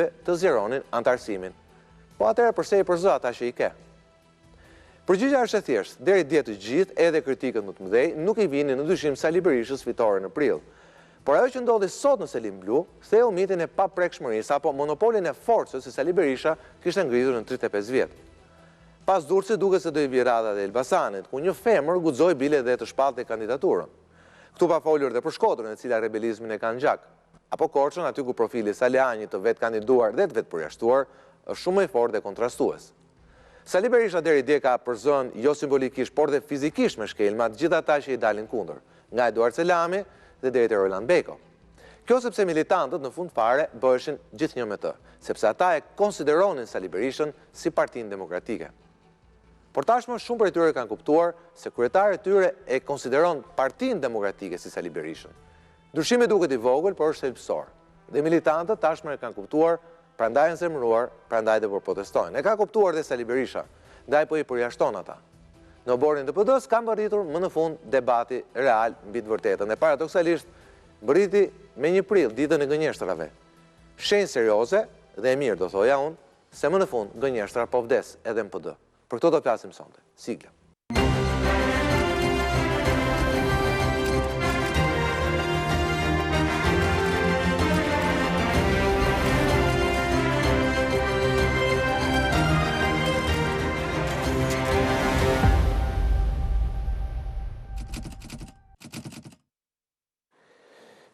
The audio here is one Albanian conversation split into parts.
kishte të zgjeronin anëtarësimin. Po atëherë përse i përzë ata që i ke? Përgjigja është e thjeshtë, deri dje të gjithë, edhe kritikët më të mëdhenj, nuk i vinin në dyshim Sali Berishës fitoren në prill. Por ajo që ndodhi sot në selinë blu, theu mitin e paprekshmërisë apo monopolin e forcës që Sali Berisha kishte ngritur në 35 vjet. Pas Durrësit duket se do i vijë radha dhe Elbasanit, ku një femër guxoi bile dhe të shpallte kandidaturën. Këtu pa folur dhe për Shkodrën, e cila rebelizmin e ka në gjak. Apo Korçën, aty ku profili i Salianjit të vetëkandiduar dhe të vetëpërjashtuar, është shumë më i fortë dhe kontrastues. Sali Berisha deri dje ka përzënë jo simbolikisht, por dhe fizikisht me shkelma të gjithë ata që i dalin kundër, nga Eduard Selami dhe deri te Roland Bejko. Kjo sepse militantët në fund fare bëheshin gjithnjë me të, sepse ata e konsideronin Sali Berishën si Partinë Demokratike. Por tashmë shumë prej tyre kanë kuptuar se kryetari i tyre e konsideron Partinë Demokratike si Sali Berishën. Ndryshimi duket i vogël, por është thelbësor. Dhe militantët tashmë e kanë kuptuar Prandaj janë zemëruar, prandaj dhe po protestojnë. E ka kuptuar dhe Sali Berisha, ndaj po i përjashton ata. Në oborrin e PD-së ka mbërritur më në fund debati real mbi të vërtetën e paradoksalisht mbërriti me 1 prill, ditën e gënjeshtrave. Shenjë serioze dhe e mirë do thoja unë, se më në fund gënjeshtra po vdes edhe në PD. Për këto do flasim sonte. Sigla.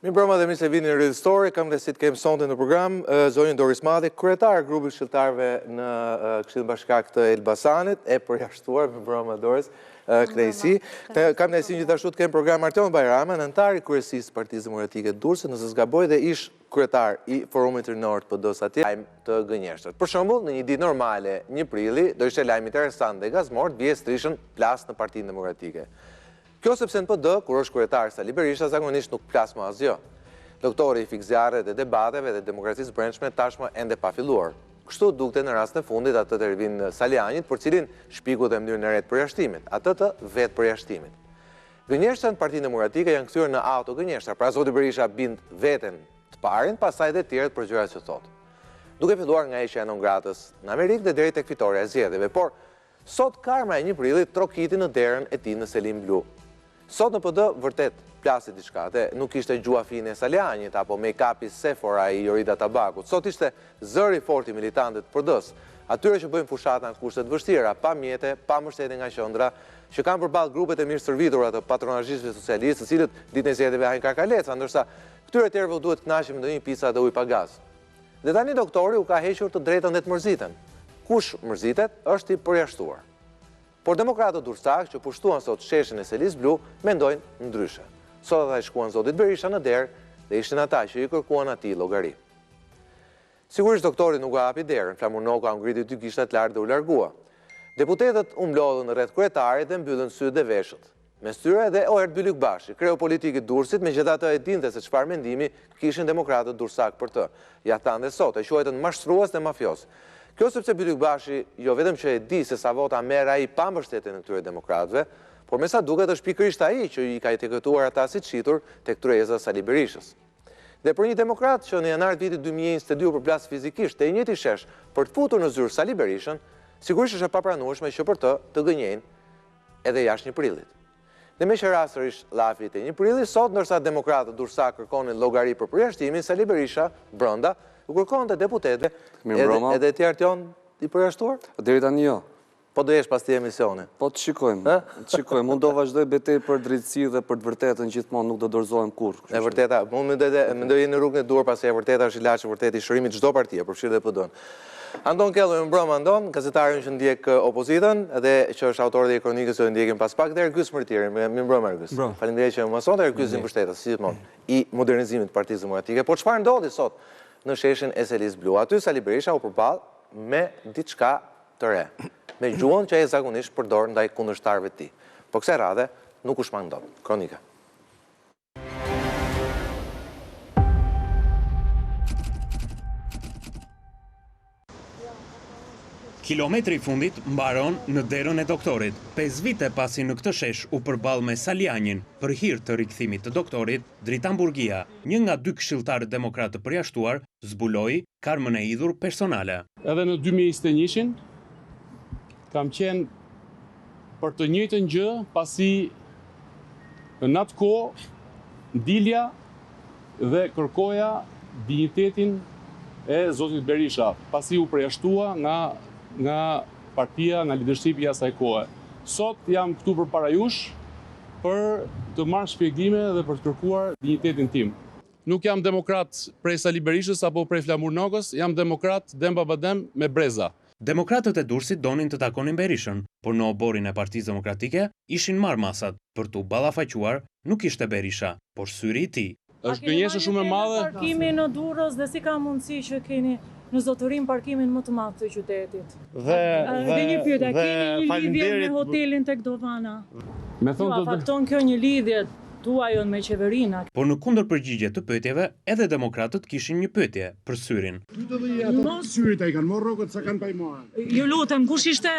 Mirëmbrëma dhe mirë se vini në Real Story, kam kënaqësi të kem sonte në program, zonjën Doris Madhi, kryetare e grupit të këshilltarëve në Këshillin Bashkiak të Elbasanit, e përjashtuar, mirëmbrëma Doris, kënaqësi. Kam kënaqësinë gjithashtu të kem në program Artion Bajramën, anëtar i kryesisë së Partisë Demokratike të Durrësit, nëse s'gaboj dhe ish kryetar i Forumit Rinor të PD-së atje, lajm të gënjeshtërt. Për shembull, në një ditë normale, 1 prilli, do ishte lajm interesant dhe gazmor të vije strishën plas në Partinë Demokratike. Kjo sepse në PD, kur është kryetar Sali Berisha, zakonisht nuk plas më asgjë. Doktori i fik zjarret e debateve dhe demokracisë brendshme tashmë ende pa filluar. Kështu dukte në rastin e fundit atë të Ervin Salianjit, për cilin shpiku dhe mënyrën e re të përjashtimit, atë të vetëpërjashtimit. Gënjeshtrat në Partinë Demokratike janë kthyer në autogënjeshtra, pra zoti Berisha bind veten të parin, pastaj dhe tjerët për gjërat që thotë. Duke filluar nga heqja e non gratës në Amerikë dhe deri tek fitorja e zgjedhjeve, por Sot karma e 1 prillit trokiti në derën e tij në selinë blu. Sot në PD vërtet plasi diçka dhe nuk ishte gjuha fine e Salianjit apo make-up-i Sephora i Jorida Tabakut. Sot ishte zëri i fortë i militantëve të PD-së, atyre që bëjnë fushata në kushte të vështira, pa mjete, pa mbështetje nga qendra, që kanë përballë grupet e mirëstërvitura të patronazhistëve socialistë, të cilët ditën e zgjedhjeve hajnë karkaleca, ndërsa këtyre tjerëve u duhet të kënaqen me ndonjë pica dhe ujë pa gaz. Dhe tani doktori u ka hequr të drejtën dhe të mërziten. Kush mërzitet, është i përjashtuar. Por demokratët durrsakë që pushtuan sot sheshin e selisë blu, mendojnë ndryshe. Sot ata i shkuan zotit Berisha në derë dhe ishin ata që i kërkuan atij llogari. Sigurisht doktori nuk ua hapi derën, Flamur Noka u ngriti dy gishtat lart dhe u largua. Deputetët u mblodhën rreth kryetarit dhe mbyllën sytë dhe veshët. Mes tyre edhe Oerd Bylykbashi, kreu politik i Durrësit, megjithatë e dinte se çfarë mendimi kishin demokratët durrsakë për të. Ia thanë dhe sot, e quajtën mashtrues dhe mafioz. Kjo sepse Bylykbashi jo vetëm që e di se sa vota merr ai pa mbështetjen e këtyre demokratëve, por me sa duket është pikërisht ai që i ka etiketuar ata si të shitur tek tryeza e Sali Berishës. Dhe për një demokrat që në janar të vitit 2022 u përplas fizikisht te i njëjti shesh për të futur në zyrë Sali Berishën, sigurisht është e papranueshme që për të të gënjejnë edhe jashtë 1 prillit. Dhe meqë ra sërish llafi te 1 prilli, sot ndërsa demokratët durrsakë kërkonin llogari për përjashtimin, Sali Berisha, brenda, u kërkonte deputetëve, edhe ti Artion i përjashtuar? Deri tani jo. Po do jesh pas këtij emisioni. Po të shikojmë, të shikojmë. Unë do vazhdoj betejë për drejtësi dhe për të vërtetën gjithmonë, nuk do dorëzohem kurrë. E vërteta, unë mendoj jeni në rrugën e duhur, pasi e vërteta është ilaçi vërtet i shërimit çdo partie, përfshirë dhe PD-në. Andon Kello, mirëmbrëma Andon, gazetarin që ndjek opozitën dhe që është autor dhe i kronikës që do ndjekim pas pak dhe Ergys Mërtiri, mirëmbrëma Ergys. Faleminderit që je me ne sonte, Ergys mbështetës, si gjithmonë, i modernizimit të Partisë Demokratike. Po çfarë ndodhi sot në sheshin e selisë blu? Aty Sali Berisha u përball me diçka të re, me gjuhën që ai zakonisht përdor ndaj kundërshtarëve të tij. Po kësaj radhe nuk u shmang dot. Kronika. Kilometri i fundit mbaron në derën e doktorit. 5 vite pasi në këtë shesh u përball me Salianjin për hir të rikthimit të doktorit, Dritan Burgia, një nga dy këshilltarët demokratë të përjashtuar, zbuloi karmën e hidhur personale. Edhe në 2021-shin kam qenë për të njëjtën gjë, pasi në atë kohë dilja dhe kërkoja dinjitetin e zotit Berisha, pasi u përjashtua nga nga partia, nga leadershipi i asaj kohe. Sot jam këtu përpara jush për të marrë shpjegime dhe për të kërkuar dinjitetin tim. Nuk jam demokrat prej Sali Berishës apo prej Flamur Nokës, jam demokrat dem babadem me breza. Demokratët e Durrësit donin të takonin Berishën, por në oborrin e Partisë Demokratike ishin marrë masat, për t'u ballafaquar nuk ishte Berisha, por syri i tij. Është gënjeshtër shumë e madhe. Parkimin në Durrës dhe si ka mundësi që keni në zotërim parkimin më të madh të qytetit? Dhe dhe një pyetje, a keni një lidhje me hotelin tek Dovana? Me thënë të drejtën. Fakton kjo një lidhje tuajën me qeverinë? Por në kundërpërgjigje të pyetjeve, edhe demokratët kishin një pyetje për syrin. Mos Syrit a i kanë marrë rrogat sa kanë pa i marrë. Ju lutem, kush ishte?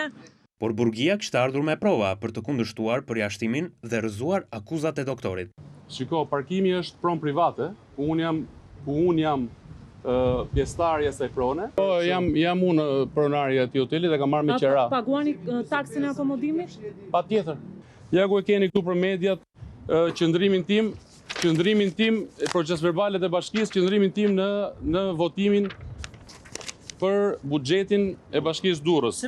Por Burgia kishte ardhur me prova për të kundërshtuar përjashtimin dhe rrëzuar akuzat e doktorit. Shiko, parkimi është pronë private, ku unë jam, ku unë jam pjesëtar i asaj prone. Po, jam jam unë pronari i atij hoteli dhe kam marrë me qera. Paguani taksën e akomodimit? Patjetër. Ja ku e keni këtu për mediat qëndrimin tim, qëndrimin tim, procesverbalet e bashkisë, qëndrimin tim në në votimin për buxhetin e bashkisë Durrës.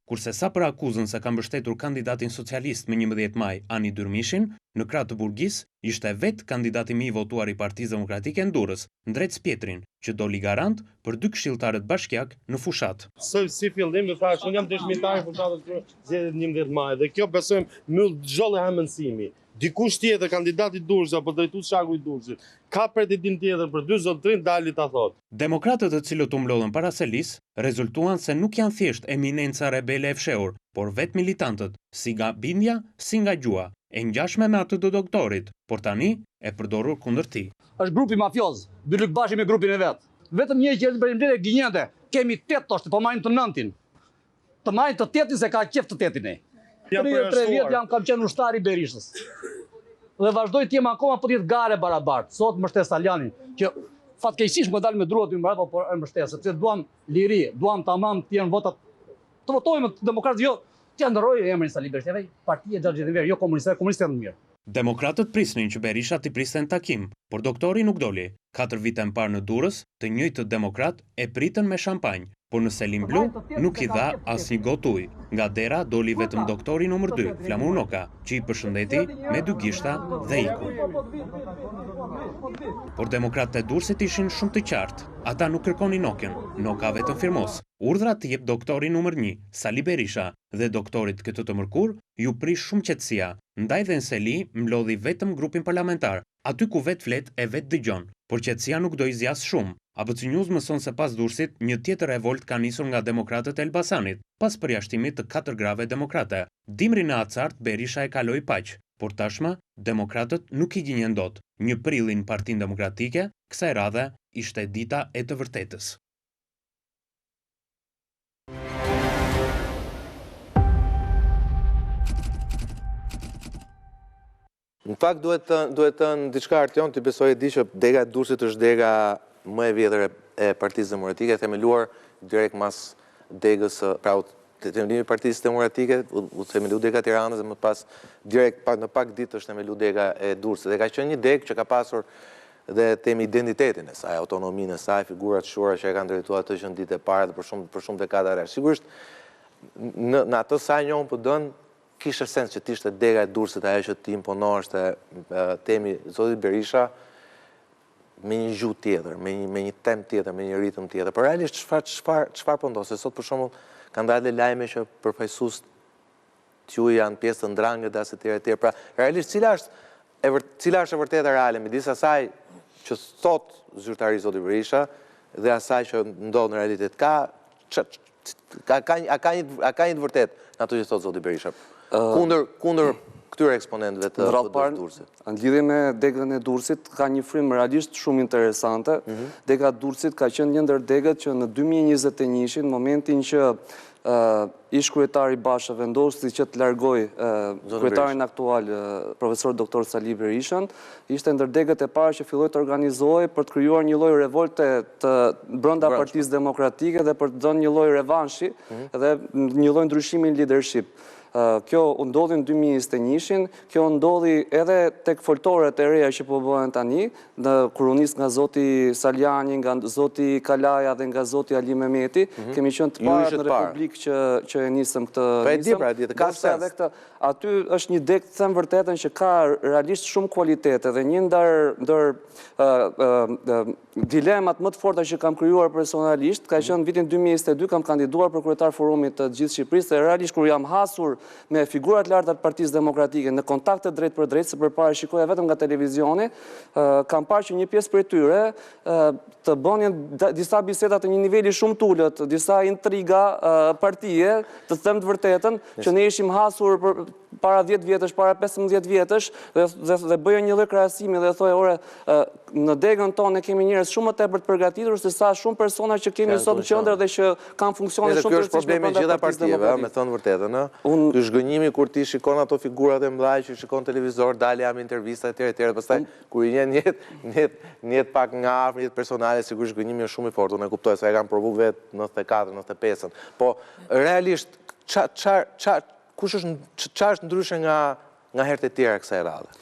Kurse sa për akuzën se ka mbështetur kandidatin socialist më 11 maj, Ani Dyrmishin, në krah të Burgisë, ishte vetë kandidati më i votuar i Partisë Demokratike në Durrës, Ndrec Pjetrin, që doli garant për dy këshilltarët bashkiak në fushatë. Si, si fillim, dhe thashë, unë jam dëshmitar i fushatës për zgjedhjet 11 maj dhe kjo besojmë mbyll çdo lloj hamendësimi. Dikush tjetër, kandidat i Durrësit apo drejtues qarku i Durrësit, ka pretendim tjetër për dy zotërinj dali ta thotë. Demokratët të cilët u mblodhën para selisë, rezultuan se nuk janë thjesht eminenca rebele e fshehur, por vetë militantët, si nga bindja, si nga gjuha, e ngjashme me atë të doktorit, por tani e përdorur kundër tij. Është grupi mafioz, Bylykbashi me grupin e vet. Vetëm një që erdhi për mbledhje gënjente. Kemi 8 tash, po marrim të nëntin. Të marrim të tetin se ka qef të tetin e. 33 vjet jam kam qenë ushtar i Berishës. Dhe vazhdoj të jem akoma po të jetë garë e barabartë. Sot mbështes Salianjin, që fatkeqësisht më dalë me dru aty mbrapa, por e mbështes, sepse duam liri, duam tamam të jenë votat. Të votojmë demokratë, jo t'ia ndërrojë emrin Sali Berisha, partia e Xhaxhit Enver, jo komunistët, komunistët janë të mirë. Demokratët prisnin që Berisha t'i priste në takim, por doktori nuk doli. Katër vite më parë në Durrës, të njëjtët demokratë e pritën me shampanjë, por në selinë blu nuk i dha asnjë gotë ujë. Nga dera doli vetëm doktori numër 2, Flamur Noka, që i përshëndeti me dy gishta dhe iku. Por demokratët e Durrësit ishin shumë të qartë. Ata nuk kërkonin Nokën, Noka vetëm firmos. Urdhrat i jep doktori numër 1, Sali Berisha, dhe doktorit këtë të mërkurë iu prish shumë qetësia, ndaj dhe në seli mblodhi vetëm grupin parlamentar, aty ku vetë flet e vetë dëgjon. Por qetësia nuk do i zgjasë shumë. ABC News mëson se pas Durrësit, një tjetër revoltë ka nisur nga demokratët e Elbasanit, pas përjashtimit të katër grave demokrate. Dimrin e acartë Berisha e kaloi paq, por tashmë demokratët nuk i gënjen dot. Një prilli në Partinë Demokratike, kësaj radhe ishte dita e të vërtetës. Në fakt duhet të duhet thënë diçka Artion, ti besoj e di që dega e Durrësit është dega më e vjetër e, e Partisë Demokratike, e themeluar direkt mas degës së pra u themelimi i Partisë Demokratike, u, u themelu dega e Tiranës dhe më pas direkt pak në pak ditë është themelu dega e Durrësit. Dhe ka qenë një degë që ka pasur dhe themi identitetin e saj, autonominë e saj, figura të shquara që e kanë drejtuar atë që në ditë e para dhe për shumë për shumë dekada rresht. Sigurisht në në atë sa e njohëm PD-n Kishte sens që të ishte dega e Durrësit ajo që t'i imponoheshte themi zotit Berisha me një gjuhë tjetër, me një me një temp tjetër, me një ritëm tjetër. Por realisht çfarë çfarë çfarë po ndodh? Se sot për shembull kanë dalë lajme që përfaqësues të juaj janë pjesë të Ndrangheta-s etj etj. Pra, realisht cila është e vër, cila është e vërteta reale midis asaj që thotë zyrtarisht zoti Berisha dhe asaj që ndodh në realitet? Ka Ka ka a ka një a ka një të vërtetë në ato që thotë zoti Berisha? Kundër kundër këtyre eksponentëve të PD Durrësit. Në lidhje me degën e Durrësit ka një frymë realisht shumë interesante. Mhm. Dega e Durrësit ka qenë një ndër degët që në 2021-shin, momentin që Ish kryetari Basha vendosi që të largojë kryetarin aktual, profesor doktor Sali Berishën, ishte ndër degët e para që filloi të organizohej për të krijuar një lloj revolte të brenda Partisë Demokratike dhe për të dhënë një lloj revanshi mhm. dhe një lloj ndryshimi në leadership. Kjo ndodhi në 2021-shin, kjo ndodhi edhe tek foltoret e reja që po bëhen tani, Në kur u nis nga zoti Salianji, nga zoti Kalaja dhe nga zoti Ali Mehmeti, mhm. kemi qenë të parët në Republikë që që e nisëm këtë po e di pra, e di, ka sens. Edhe këtë, aty është një degë, të them vërtetën që ka realisht shumë kualitete dhe një ndër ndër dilemat më të forta që kam krijuar personalisht ka mhm. qenë në vitin 2022 kam kandiduar për kryetar forumit të gjithë Shqipërisë dhe realisht kur jam hasur me figura të larta të Partisë Demokratike në kontakt të drejtpërdrejtë, se përpara shikoja vetëm nga televizioni, kam parë që një pjesë prej tyre të bënin disa biseda të një niveli shumë të ulët, disa intriga partie, të them të vërtetën, që ne ishim hasur për para 10 vjetësh, para 15 vjetësh dhe dhe, dhe bëja një lloj krahasimi dhe thoja, ore, në degën tonë ne kemi njerëz shumë më tepër të përgatitur se sa shumë persona që kemi sot në qendër dhe që kanë funksione shumë të rëndësishme. Ky është problemi i gjitha partive, me thënë vërtetën, ë. Ky zhgënjimi kur ti shikon ato figurat e mëdha që shikon në televizor, dalin japin intervista etj etj, pastaj kur i njeh në jetë, në jetë, në jetë pak nga afër, në jetë personale, sigurisht zhgënjimi është shumë i fortë, unë e kuptoj se e kam provu vetë në 94, 95-ën. Po realisht ça ça ça kush është ça është ndryshe nga nga herët e tjera kësaj radhe?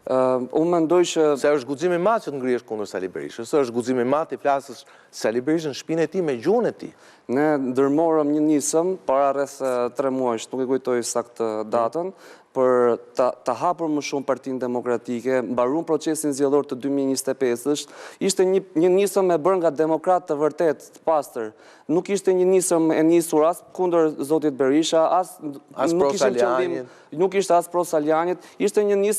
Unë mendoj që... Se është guxim i madh që të ngrihesh kundër Sali Berishës, është guxim i madh t'i flasësh Sali Berishës në shpinë e tij me gjuhën e tij. Ne ndërmorëm një nisëm para rreth 3 muajsh, nuk e kujtoj saktë datën, për ta, ta hapur më shumë Partinë Demokratike, mbaruam procesin zgjedhor të 2025-ës, ishte një, një nisëm e bërë nga demokratë të vërtetë, të pastër. Nuk ishte një nisëm e nisur as kundër zotit Berisha, as, as nuk ishte qëllim, Nuk ishte as pro Salianjit, ishte një nismë.